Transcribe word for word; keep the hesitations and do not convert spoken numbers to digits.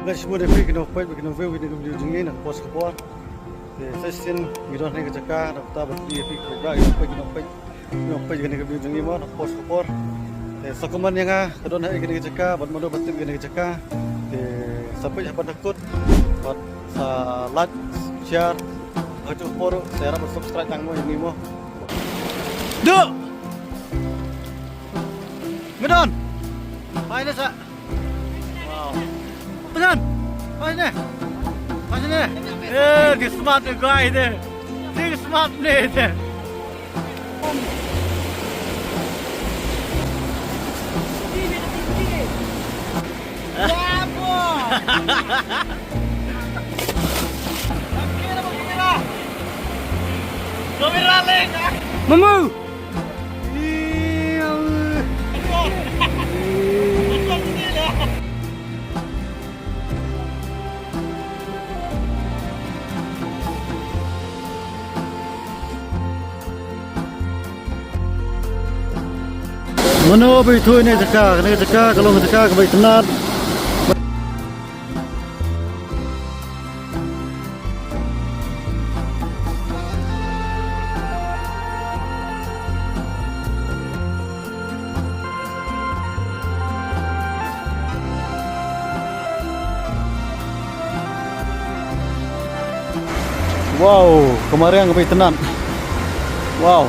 Ngi shu mut ïa phi ki nongpeit, ki nongview ïa kane ka video jong ngi na ka por sha ka por. Te sa shisien ngi don ha kane ka jaka, na kata ban ïa phi ki nongpeit, ki nongpeit, ki nongpeit ïa kane ka video jong ngi mo na ka por sha ka por. Te sa comment ïa nga ka don ha kane ka jaka, bad mano ba tip ïa kane ka jaka. Te sa peit haduh ban da kut, bad sa like, share, ha ka por sa ïarap ban subscribe tang mo ïa ngi mo. Duh! Medon! Hai, ni sa. Wow. Pesan. Pas ni. Pas ni. Eh, dia smart ni, guys, ni. Dia smart ni, ni. Mamu. Mano ba ithuh ïa kane ka jaka, kane ka jaka ka long ka jaka kaba itynnad. Wow, ka mariang kaba itynnad. Wow.